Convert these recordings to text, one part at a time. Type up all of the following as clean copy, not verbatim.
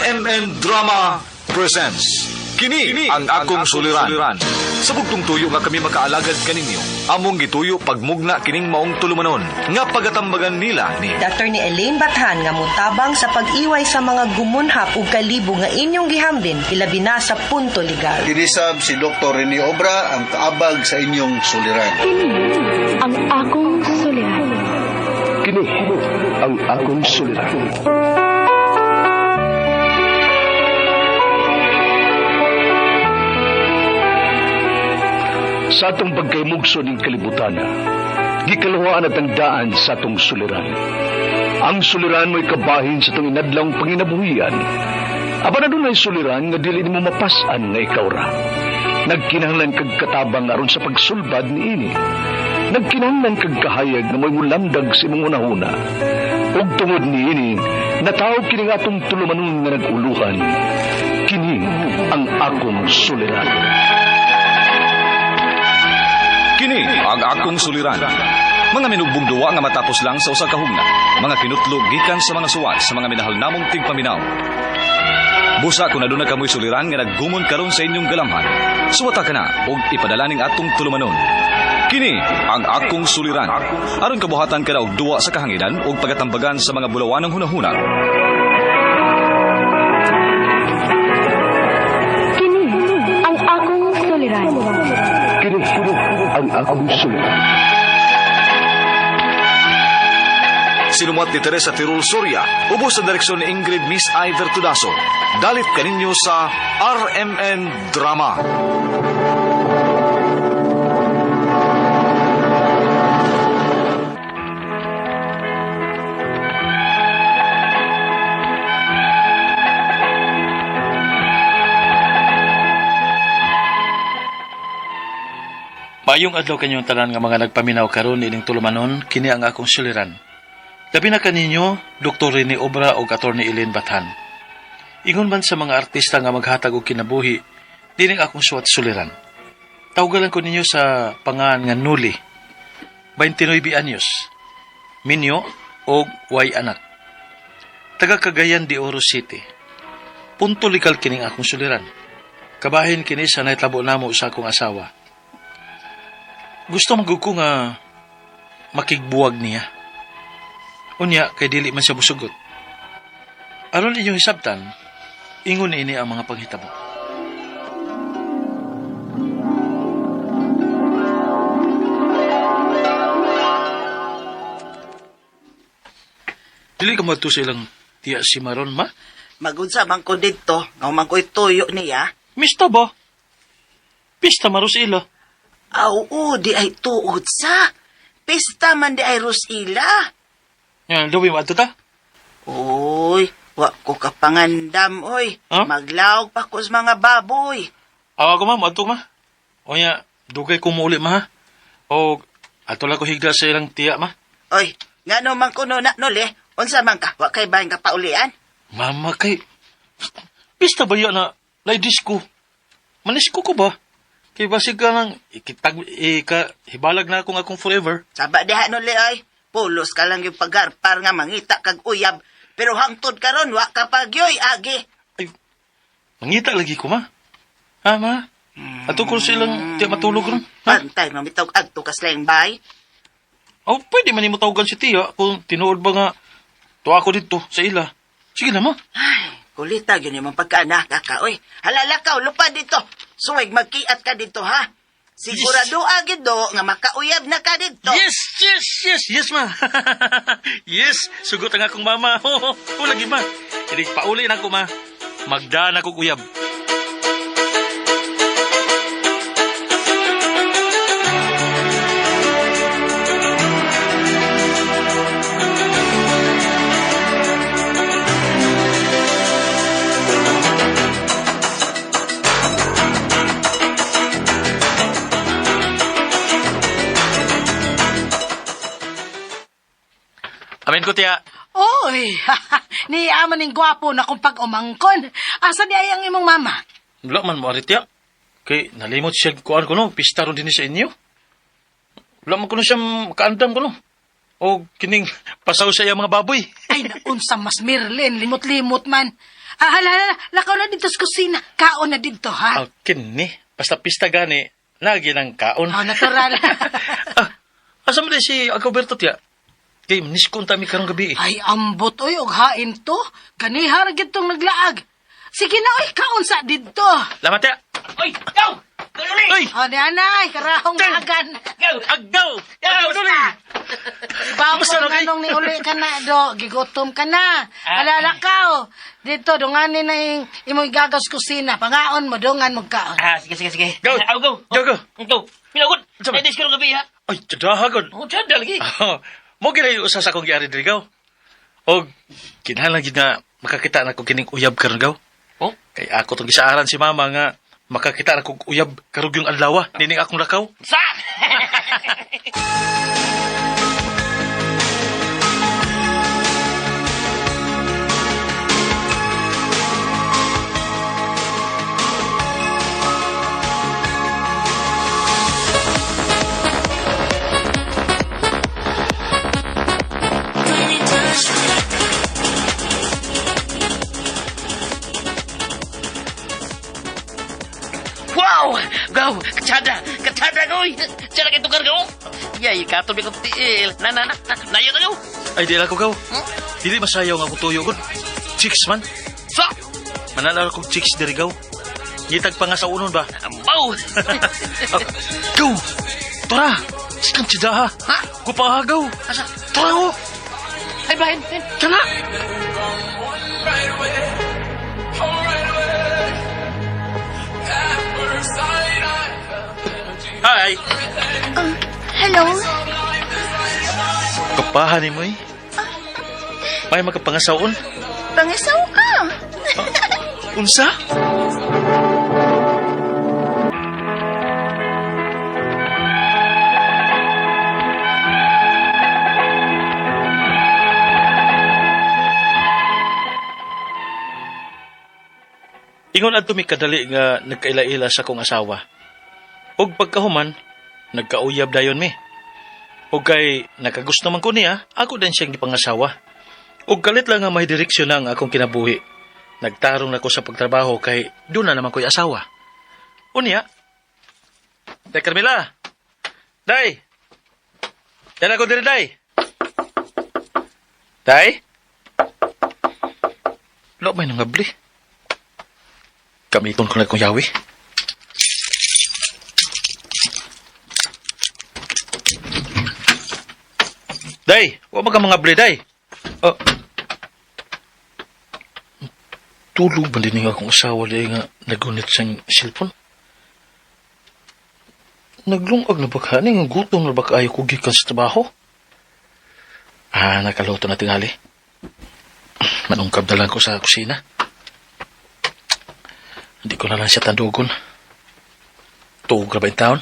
RMN Drama presents Kini ang akong suliran. Sa bugtong tuyo nga kami makaalagad kaninyo. Among gituyo pagmugna kining maong tulumanon nga pagatambagan nila ni Dr. ni Elaine Bathan nga mutabang sa pag-iway sa mga gumunhap ug kalibo nga inyong gihambin ilabi na sa punto legal. Kinisab si Dr. Rene Obra ang kaabag sa inyong suliran. Kini ang akong suliran. Kini ang akong suliran. Sa atong pagkaymugso ning kalibutan, gikaluhaan at ang daan sa atong suliran. Ang suliran mo'y kabahin sa atong inadlawng panginabuhian. Apan adunay suliran nga dili nimo mapas-an nga ikaw ra. Nagkinahanglan kag katabang aron sa pagsulbad niini. Nagkinahanglan kag kahayag nga mo'y mulamdag sa imong hunahuna. Ug tungod niini, natawag kini nga atong tulumanon nga nag-uluhan. Kini ang akong suliran. Kini ang akong suliran. Mga minugbong duwa nga matapos lang sa usa ka hugna. Mga kinutlog gikan sa mga suwat sa mga minahal namong tigpaminaw. Busa kung aduna kamoy suliran nga naggumon karon sa inyong galamhan. Suwata ka na og ipadala ning atong tulumanon. Kini ang akong suliran. Aron kabuhatan ka na og duwa sa kahanginan ug pagatambagan sa mga bulawanong hunahuna. Kini ang akong suliran. Kini ang akong suliran. Sinumuat ni Teresa Tirul Soria, ubos sa direksyon ni Ingrid Miss Iver Tudaso. Dalit kaninyo sa RMN Drama. Mayong adlaw kanyong tanan nga mga nagpaminaw karon ining tulumanon, kini ang akong suliran. Labi na kaninyo, Dr. Rene Obra o Atty. Elaine Bathan. Ingon man sa mga artista nga maghatag og kinabuhi, dining akong suwat suliran. Tawgalan ko ninyo sa pangan nga Nuli. 29 anyos. Minyo og way anak. Taga Cagayan de Oro City. Punto legal kining akong suliran. Kabahin kini sa nahitabo namo sa akong asawa. Gusto magug ko nga makigbuwag niya. Unya, kay dili man siya musugot. Aron inyong hisabtan, ingon ini ang mga panghitabo. Dili ka moadto sa ilang tiya si Maron, ma? Magunsa man ko didto, nga man ko'y tuyo niya. Mista ba? Pista maro sa ila. Aw, oo, di ay tuod sa. Pista man di ay Rosila. Yan, lubi mo adto ta? Uy, wa ko kapangandam, oy. Huh? Maglaog pa ko sa mga baboy. Awa ko ma, moadto ma. O nya, dugay ko muuli ma ha. O, ato lang ko higda sa ilang tiya ma. Oy, ngano man kuno na nole, unsa man ka, wa kay bahin ka paulian? Mama kay, pista ba yun na, na disco? Manisko ko ba? Kay basig ka nang, ikitag, ika, hibalag na akong akong forever. Saba diha nole, oy. Pulos ka lang yung pagarpar nga mangita kag uyab. Pero hangtod karon wa ka pagyoy, agi. Ay, mangita lagi ko ma. Ha ma? Ato ko silang tiya matulog ron. Ha? Pantay, mamitog agto ka slang bay. O, pwede man nimo tawagan si tiya kung tinuod ba nga tuwa ko dito sa ila. Sige na ma. Ay, kulita yun yung pagkaanak ka, oy. Halala ka, lupa dito. Suwig, magkiat ka dito, ha? Sigurado agad do nga makauyab na ka dito. Yes, yes, yes, yes, ma. Yes, sugot ang akong mama. Oo, oh, lagi ma. Inig pauli na ako, ma. Magdaan ako uyab. Amin ko, tiya. Oy, ni aman ning gwapo na kung pag-umangkon. Asa di ay ang imong mama? Wala man mo, ari, tiya. Kay, nalimot siya kuan ko, no. Pista ron din sa inyo. Wala man ko no siya kaandam ko, no. O kining pasaw sa iya mga baboy. Ay, naunsa mas Merlin, limot-limot man. Ah, hala, hala, lakaw na dito sa kusina. Kaon na dito, ha? Ah, kini. Basta pista gani, lagi ng kaon. Oh, natural. Ah, asa mo din si Agoberto tiya? Kay maniskon ta mi karong gabi eh. Ay, ambot, oy, og hain to. Ganiha ra gyud tong naglaag. Sige na, oy, kaon sa dito. Lamat tiya. Oy, go! Dali! Oy! Oh, ni anay, karahong agan. Go! Agaw! Agaw, dali! Ibaw Kamusta ko na kay? nganong ni uli ka na, do. Gigutom ka na. Alala ka, oh. Dito, dungani na yung imong gagas kusina. Pangaon mo, dungan mo kaon. Ah, sige, sige, sige. Go! Ah, go! Go, go! Go! Minagod! Sama. Ay, disco ng gabi, ha? Ay, tadaha gud. Oh, tiyan, lagi. Mo gina yung usa sa akong giari diri gaw. Og kinahanglan gid nga makakita na ko kining uyab karon gaw. Oh? Kay ako tong gisaaran si mama nga makakita na kog uyab karog yung adlaw nining akong lakaw. Sa! Wow! Go! Katsada! Katsada, goy! Tsada kay tukar, go! Yay, katobi ko tiil. Na, na, na, na, nayo na, go! Ay di lang ko gaw. Dili masayaw nga akong tuyo gud. Chicks man. Sa! Manalaro kog chicks diri gaw. Ngitag pa nga sa unon ba? Ambaw! Ah, Gaw! Tara! Sikang tidaha. Ha? Kupahagaw. Asa? Tara oh! Ay, bahin, bahin. Kana! Hi! Hello? Kapahan ni mo eh. May makapangasaon. Pangisaw ka. Unsa? Ingon adto mi kadali nga nagkaila-ila sa akong asawa. Ug pagkahuman, nagkauyab dayon mi. Ug kay nakagusto man ko niya, ako din siyang gipangasawa. Ug kalit lang nga may direksyon na ang akong kinabuhi. Nagtarong na ko sa pagtrabaho kay doon na naman ko'y asawa. Unya, Day Carmela! Day! Day na ko diri, Day! Day? Wala may nangabli. Gamiton ko na kong yawi. Day, wa man ka mga bli, day. Oh. Tulog ba din nga akong asawa day nga nagunit sa cellphone? Naglungag na ba ka? Nga gutom na ba kaayo ko gikan sa trabaho? Ah, nakaluto na tingali. Manungkab na lang ko sa kusina. Hindi ko na lang siya tandugon. Tuog ra ba yung taon?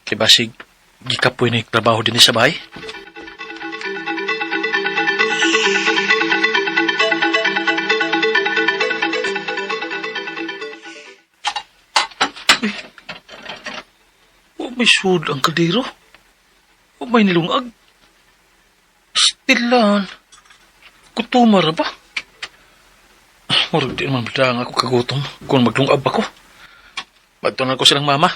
Kay basig, gikapoy na yung trabaho din sa bahay. Wa may sud ang kaldero. Wa may nilungag. Stilan. Kutuma ra ba? Murag di naman bida ang ako kagutom kung maglungab ako. Magtunan ko silang mama.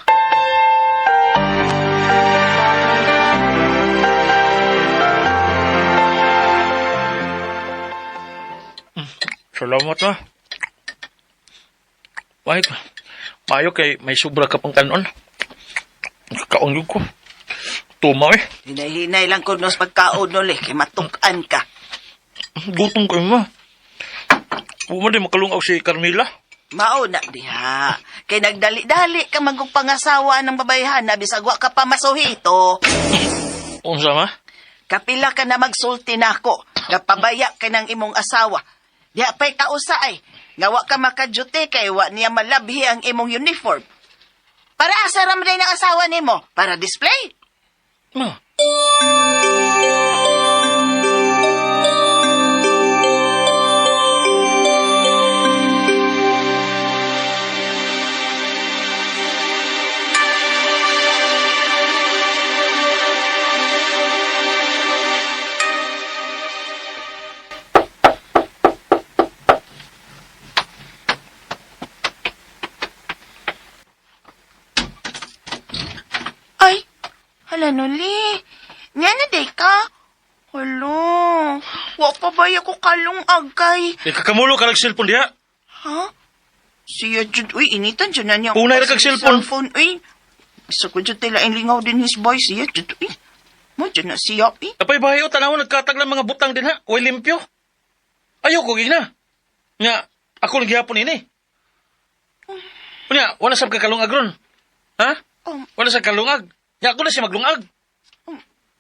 Salamat na. Ay, maayo kay may sobra ka pang kanon. Kaon yun ko. Tuma eh. Hinay-hinay lang ko nos pagkaon noli, kay matukan ka. Gutom kayo ma. Uma din makalungaw si Carmela. Mao na diha. Kay nagdali-dali ka magugpangasawa ng babayhan na bisag wa ka pa masuhito. Unsa ma? Kapila ka na magsulti nako, nga pabaya ka ng imong asawa. Diha pa'y kausa ay, nga wa ka makadyute kay wa niya malabhi ang imong uniform. Para asa ra man day ng asawa nimo? Para display? Ma. Hala, Noli. Nga na, day ka. Hala, wa pa ba ako kalungag kay? Eh, kakamulo ka cellphone diha. Ha? Siya, Jud, uy, initan dyan na niya. Unay ra kag cellphone. Cellphone, uy. Isa ko dyan tila ang lingaw din his boy. Siya, Jud, uy. Mo dyan na siya, uy. Kapay bahay o, tanaw, nagkatag lang mga butang din ha. Uy, limpyo. Ayaw ko, gina. Nga, ako lang gihapon ini. Unya, wala sab ka kalungag ron. Ha? Wala sa kalungag. Nga, ako na siya maglungag.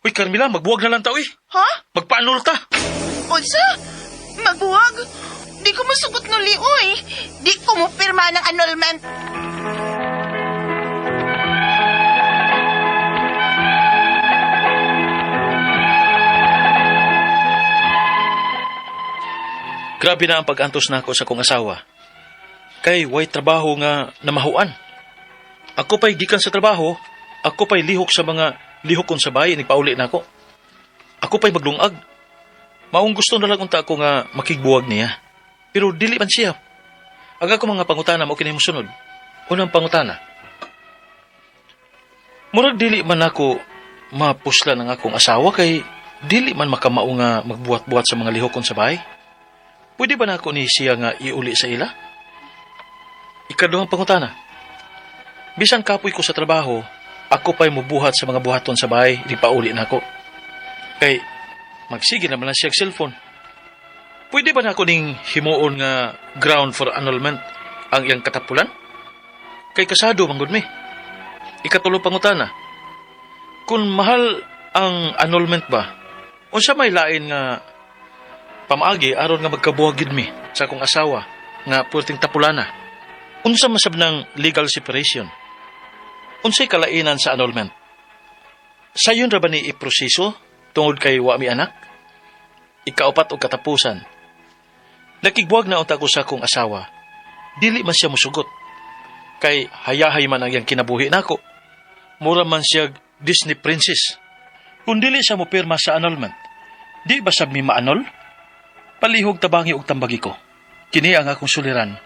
Uy, Carmela, magbuwag na lang ta, uy. Ha? Magpaanul ta. Unsa? Magbuwag? Di ko masugot nuli, uy. Di ko mo pirma ng annulment. Grabe na ang pag-antos nako sa kong asawa. Kay way trabaho nga namahuan. Ako pa'y gikan sa trabaho, ako pa'y lihok sa mga lihok kon sa bahay, nagpauli na ako. Ako pa'y maglungag. Maong gusto na lang unta ako nga makigbuwag niya. Pero dili man siya. Ang ako mga pangutana mo kini mosunod. Unang pangutana. Murag dili man ako mapusla ng akong asawa kay dili man makamao nga magbuhat-buhat sa mga lihokon sa bahay. Pwede ba na ako ni siya nga iuli sa ila? Ikaduhang pangutana. Bisan kapoy ko sa trabaho, ako pa'y mubuhat sa mga buhaton sa bahay, di pa uli na ako. Kay, magsige naman lang siya cellphone. Pwede ba na ako ning himuon nga ground for annulment ang iyang katapulan? Kay kasado, manggod mi. Ikatulong pangutana. Kung mahal ang annulment ba, unsa may lain nga pamaagi aron nga magkabuhag gid mi sa akong asawa nga purting tapulana. Unsa masab ng legal separation? Unsay kalainan sa annulment? Sayon ra ba ni iproseso tungod kay wa mi anak? Ikaupat og katapusan. Nakigbuwag na unta ko sa akong asawa. Dili man siya musugot. Kay hayahay man ang iyang kinabuhi nako. Mura man siya Disney princess. Kung dili siya mopirma sa annulment, di ba sab mi maanol? Palihog tabangi og tambagi ko. Kini ang akong suliran.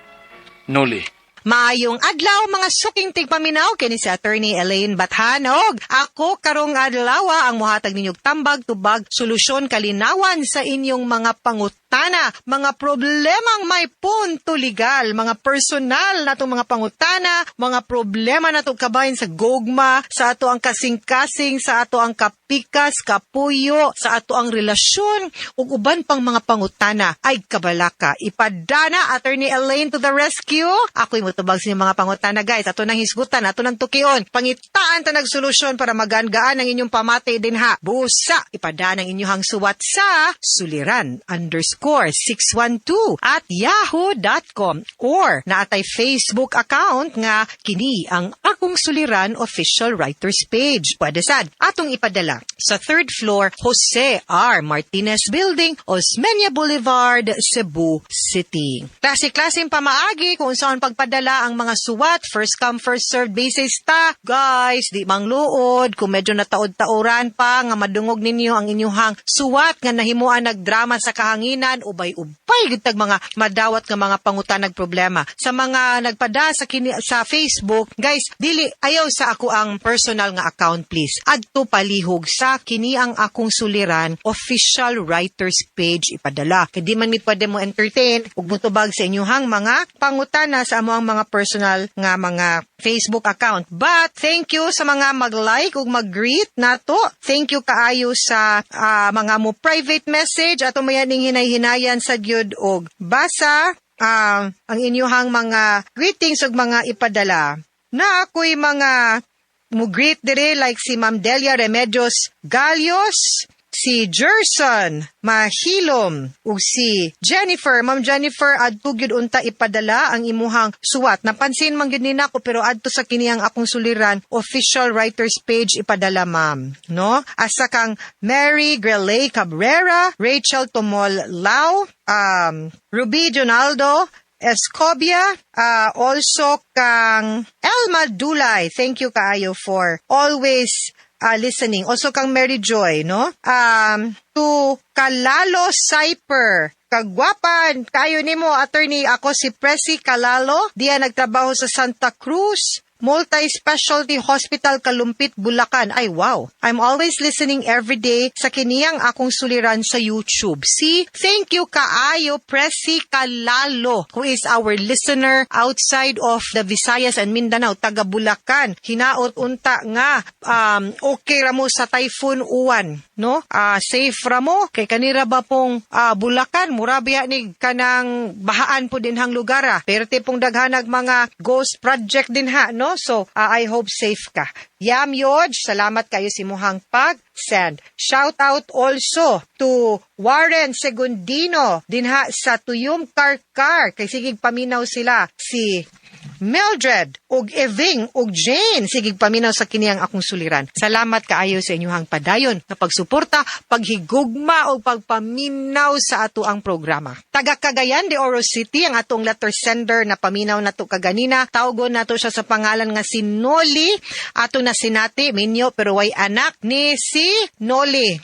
Noli. Maayong adlaw mga suking tigpaminaw kini si Attorney Elaine Bathanog. Ako karong adlaw ang mohatag ninyong tambag tubag solusyon kalinawan sa inyong mga pangutana, mga problemang may punto legal, mga personal natong mga pangutana, mga problema nato kabahin sa gogma, sa ato ang kasing-kasing, sa ato ang kapikas, kapuyo, sa ato ang relasyon ug uban pang mga pangutana. Ay kabalaka, ipadana Attorney Elaine to the rescue. Ako'y mutubag sa inyong mga pangutana guys. Ato nang hisgutan, ato nang tukion. Pangitaan ta nagsolusyon para magaan-gaan ang inyong pamati din ha. Busa, ipadana ang inyong suwat sa suliran_612@yahoo.com or naatay Facebook account nga kini ang Akong Suliran official writers page. Pwede sad atong ipadala sa third floor Jose R. Martinez Building, Osmeña Boulevard, Cebu City. Klase-klaseng pamaagi kung saan pagpadala ang mga suwat, first come first served basis ta. Guys, di mangluod kung medyo nataod-taoran pa nga madungog ninyo ang inyuhang suwat nga nahimuan nagdrama sa kahanginan, ubay-ubay gid tag mga madawat nga mga pangutanag problema. Sa mga nagpada sa kini, sa Facebook, guys, dili ayaw sa ako ang personal nga account please. Adto palihog sa kini ang Akong Suliran official writers page ipadala. Kay di man mi pwede mo entertain ug motubag sa inyuhang mga pangutana sa amo ang mga personal nga mga Facebook account. But thank you sa mga mag-like ug mag-greet nato. Thank you kaayo sa mga mo private message ato mayaning hinay-hinayan sa gyud og basa ang inyuhang mga greetings ug mga ipadala. Na ako'y mga mo greet dire like si Ma'am Delia Remedios Galios, si Gerson Mahilom ug si Jennifer. Ma'am Jennifer, adto gyud unta ipadala ang imuhang suwat. Napansin man gyud ni nako pero adto sa kini ang Akong Suliran official writers page ipadala ma'am, no? Asa kang Mary Grelay Cabrera, Rachel Tomol Lau, Ruby Jonaldo Escobia, also kang Elma Dulay. Thank you kaayo for always listening. Also kang Mary Joy, no? To Kalalo Cyper. Kagwapan, kayo nimo attorney, ako si Presi Kalalo, diya nagtrabaho sa Santa Cruz. Multi-Specialty Hospital, Kalumpit, Bulacan. Ay, wow. I'm always listening every day sa Kini ang Akong Suliran sa YouTube. See, thank you kaayo, Presi Kalalo, who is our listener outside of the Visayas and Mindanao, taga Bulacan. Hinaot unta nga okay ra mo sa Typhoon Uwan, no? Safe ra mo kay kanira ba pong Bulacan, mura biya ni kanang bahaan po din hang lugar ah. Pero pong daghanag mga ghost project din ha, no? So, I hope safe ka. Yam Yoj, salamat kayo sa imuhang pag-send. Shout out also to Warren Segundino dinha sa Tuyum Karkar kay sigig paminaw sila si Mildred ug Eving ug Jane, sigig paminaw sa Kini ang Akong Suliran. Salamat kaayo sa inyong padayon nga pagsuporta, paghigugma ug pagpaminaw sa ato ang programa. Taga Cagayan de Oro City ang atong letter sender na paminaw nato kaganina. Tawgon nato siya sa pangalan nga si Noli. Ato na sinati minyo pero way anak ni si Noli.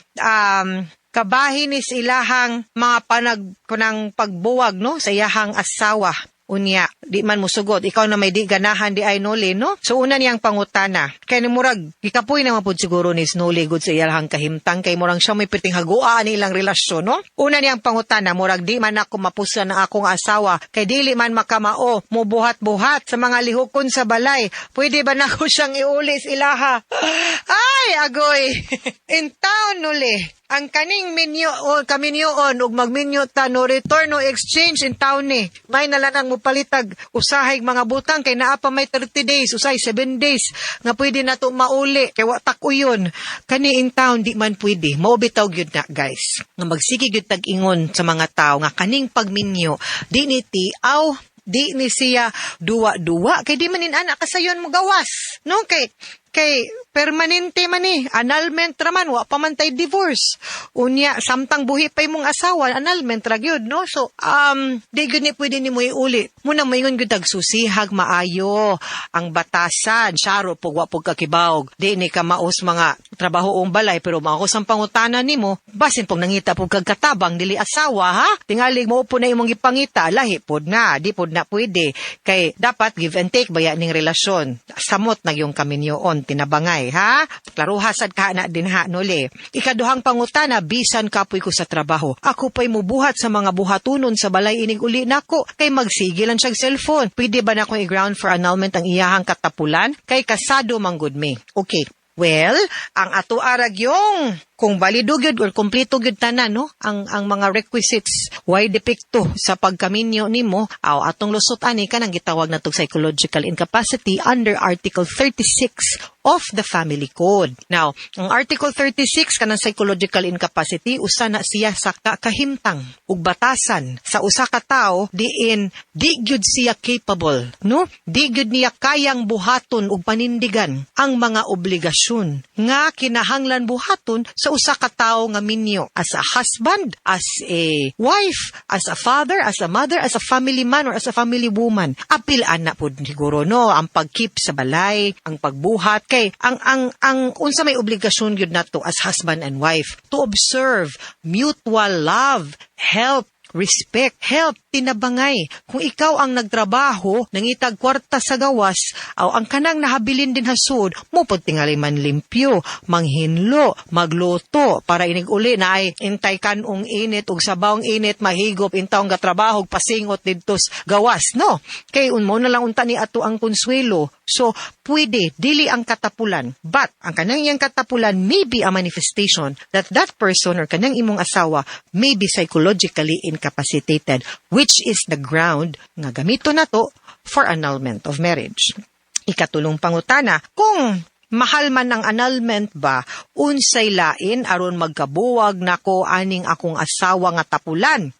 Kabahin ni sa ilahang mga panag kunang pagbuwag, no, sa iyahang asawa. Unya, di man musugot. Ikaw na may di ganahan di ay, Noli, no? So, una niyang pangutana. Kay ni murag, gikapoy naman po siguro ni Noli good sa iyahang kahimtang kay murang siya may piting hagoa ni ilang relasyon, no? Una niyang pangutana, murag di man ako mapusan ng akong asawa kay dili man makamao, mubuhat-buhat sa mga lihokon sa balay. Pwede ba nako siyang iuli sa ilaha? Ay, agoy! In town, Noli. Ang kaning minyo o kaminyoon ug magminyo ta, no return, no exchange in town ni. May na lang ang mupalitag usahay mga butang kay naa pa may 30 days, usahay 7 days nga pwede na to mauli kay wa tak-uyon. Kani in town di man pwede. Mao bitaw gyud na, guys. Nga magsige gyud tag ingon sa mga tao nga kaning pagminyo di ni tiaw, di ni siya duwa-duwa kay di man in-ana kasayon mo gawas, no? Kay permanente man ni annulment ra man, wa pa man tay divorce. Unya, samtang buhi pa imong asawa, annulment ra gyud, no? So di gyud ni pwede nimo iuli muna. Moingon gyud tag susihag maayo ang batasan. Syaro pug wa pug kakibawog, di ni ka maos mga trabaho ong balay, pero mao sang pangutana nimo, basin pug nangita pug kag katabang, dili asawa, ha? Tingali mo po na imong gipangita, lahi pod na, di pod na pwede kay dapat give and take baya ning relasyon. Samot na yung kaminyoon, tinabangay, ha? Klaruha sad ka na din ha, Noli. Ikaduhang pangutana, bisan kapoy ko sa trabaho, ako pa'y mubuhat sa mga buhatunon sa balay inig uli nako kay magsige lang siyang cellphone. Pwede ba na akong i-ground for annulment ang iyahang katapulan kay kasado manggod mi? Okay. Well, ang ato arag yung kung balido gyud or kompleto gyud tanan, no, ang mga requisites, way depekto sa pagkaminyo nimo, aw atong lusot ani kanang gitawag natong psychological incapacity under Article 36 of the Family Code. Now, ang Article 36 kanang psychological incapacity, usa na siya sa kahimtang ug batasan sa usa ka tawo diin di gyud siya capable, no? Di gyud niya kayang buhaton ug panindigan ang mga obligasyon nga kinahanglan buhaton sa usa ka tawo nga minyo as a husband, as a wife, as a father, as a mother, as a family man or as a family woman. Apil ana pud siguro, no, ang pagkeep sa balay, ang pagbuhat kay ang unsa may obligasyon gyud nato as husband and wife to observe mutual love, help, respect, help, tinabangay. Kung ikaw ang nagtrabaho, nangitag kwarta sa gawas, aw ang kanang nahabilin din hasud, mo pud tingali man limpyo, manghinlo, magluto, para inig uli na ay intay kanong init ug sabawng init, mahigop intawong gatrabaho, pasingot didto sa gawas, no? Kay un mo na lang unta ni ato ang konsuelo. So, pwede, dili ang katapulan. But, ang kanang iyang katapulan may be a manifestation that that person or kanang imong asawa may be psychologically incapacitated, which is the ground nga gamito na to for annulment of marriage. Ikatulong pangutana, kung mahal man ang annulment ba, unsay lain aron magkabuwag nako aning akong asawa nga tapulan?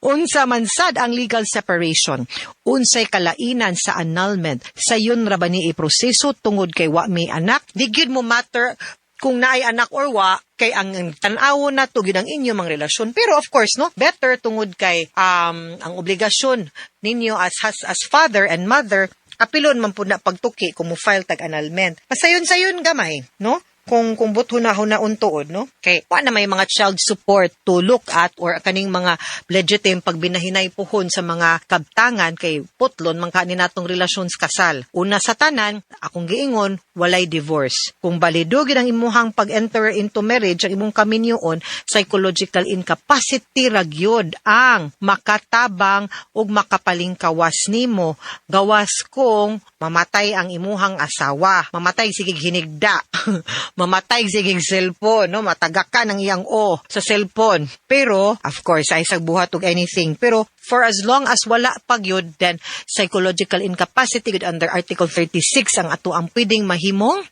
Unsa man sad ang legal separation? Unsay kalainan sa annulment? Sayon ra ba ni iproseso tungod kay wa may anak? Di gyud mo matter kung naay anak or wa kay ang tan-awon nato gyud ang inyong mga relasyon. Pero of course, no, better tungod kay ang obligasyon ninyo as father and mother, apilon man pud na pagtuki kung mo file tag annulment. Pasayon-sayon gamay, no? Kung buot hunahuna tuod, no? Kay wa na may mga child support to look at or kaning mga legitimate pagbinahinay puhon sa mga kabtangan kay putlon man kani natong relasyon sa kasal. Una sa tanan, akong giingon, walay divorce. Kung balido gid ang imuhang pag-enter into marriage, ang imong kaminyoon, psychological incapacity ra gyud ang makatabang ug makapalingkawas nimo gawas kung mamatay ang imuhang asawa, mamatay sige hinigda, mamatay sige cellphone, no, matagak ka ng iyang o sa cellphone. Pero of course, ay sagbuhat og anything, pero for as long as wala pa gyud, then psychological incapacity gud under Article 36 ang ato ang pwedeng mahimong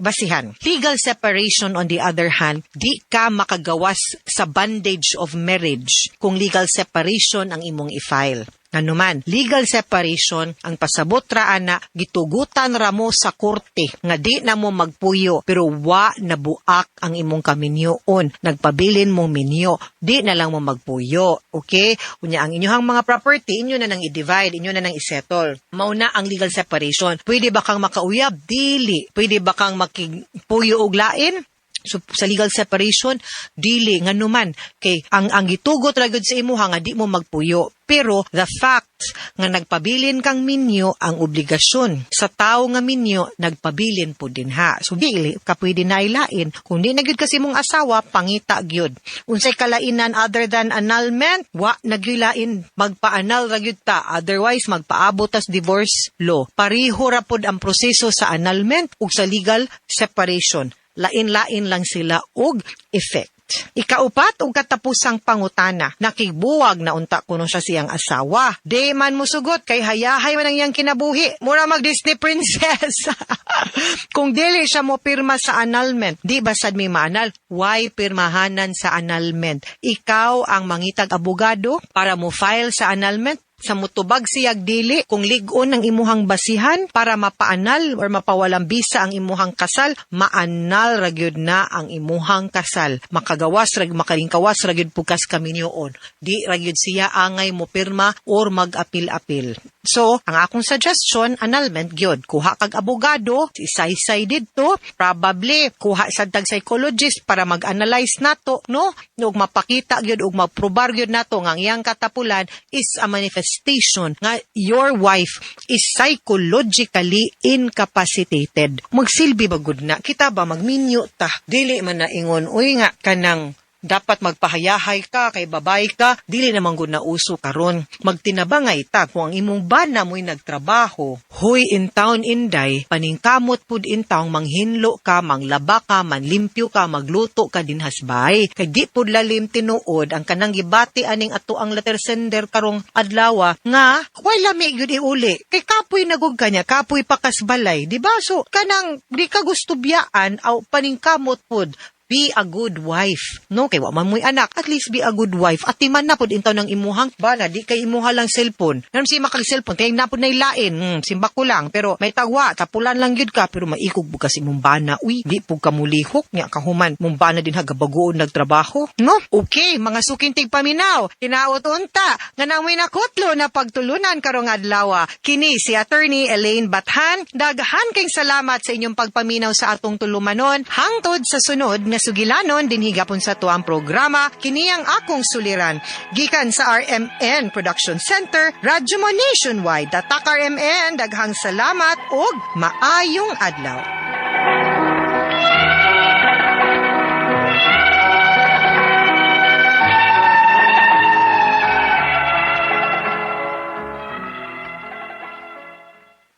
basihan. Legal separation, on the other hand, di ka makagawas sa bondage of marriage kung legal separation ang imong i-file. Anuman, legal separation, ang pasabot ra ana, gitugutan ra mo sa korte nga di na mo magpuyo pero wa nabuak ang imong kaminyoon. Nagpabilin mong minyo, di na lang mo magpuyo. Okay? Unya ang inyong mga property, inyo na nang i-divide, inyo na nang i-settle. Mauna ang legal separation. Pwede ba kang makauyab? Dili. Pwede ba kang makigpuyo og lain? So, sa legal separation, dili. Nganuman kay ang gitugot ra gyud sa imuha nga di mo magpuyo. Pero the fact nga nagpabilin kang minyo, ang obligasyon sa tawo nga minyo nagpabilin po din ha. So dili ka pwede na ilain. Kung di na gyud kasi mong asawa, pangita gyud. Unsay kalainan other than annulment? Wa na gyud lain. Magpa-annul ra gyud ta. Otherwise magpaabot tas divorce law. Pareho ra pod ang proseso sa annulment ug sa legal separation. Lain-lain lang sila og effect. Ikaupat ug katapusang pangutana, nakigbuwag na unta kuno siya siyang asawa. Di man musugot kay hayahay man ang iyang kinabuhi. Mura mag Disney princess. Kung dili siya mo pirma sa annulment, di ba sad may maanal? Why pirmahanan sa annulment? Ikaw ang mangitag abogado para mo file sa annulment sa mutubag siyag dili. Kung lig-on ang imuhang basihan para mapaanal or mapawalang bisa ang imuhang kasal, maanal ra gyud na ang imuhang kasal. Makagawas ra, makalingkawas ra gyud pukas kaminyoon. Di ra gyud siya angay mo pirma or mag-apil-apil. So ang akong suggestion, annulment gyud. Kuha kag abogado, isaysay didto, probably kuha sad tag psychologist para mag-analyze nato, no, ug mapakita gyud ug maprobar gyud nato nga ang iyang katapulan is a manifestation nga your wife is psychologically incapacitated. Magsilbi ba gud na? Kita ba magminyo ta? Dili man na ingon, uy, nga kanang dapat magpahayahay ka kay babay ka, dili naman gud na uso karon. Magtinabangay ta. Kung ang imong bana mo'y nagtrabaho, huy in town inday, paningkamot pud in town, manghinlo ka, manglaba ka, manlimpyo ka, magluto ka din hasbay. Kay di pud lalim tinuod ang kanang gibati aning ato ang letter sender karong adlaw nga way lami gyud iuli. Kay kapoy na gud kanya, kapoy pa kasbalay, di ba? So kanang di ka gusto biyaan aw paningkamot pud, be a good wife. No, kay wa man mo'y anak, at least be a good wife. At timan na pud intaw ng imuhang bana, di kay imuha lang cellphone. Ngayon si makag cellphone, kay napud na ilain, simba ko lang, pero may tagwa, tapulan lang gyud ka, pero maikog bukas imong bana. Uy, di pud ka mulihok, nya kahuman, mong bana din hagabagoon nagtrabaho. No? Okay, mga suking tigpaminaw, hinaot unta, nga namoy nakutlo na pagtulunan karong adlaw. Kini si Attorney Elaine Bathan, daghan kay salamat sa inyong pagpaminaw sa atong tulumanon. Hangtod sa sunod nga sugilanon dinhi gapon sa tuang programa, kini ang akong suliran. Gikan sa RMN Production Center, Radyo Mo Nationwide. Tatak RMN, daghang salamat ug maayong adlaw.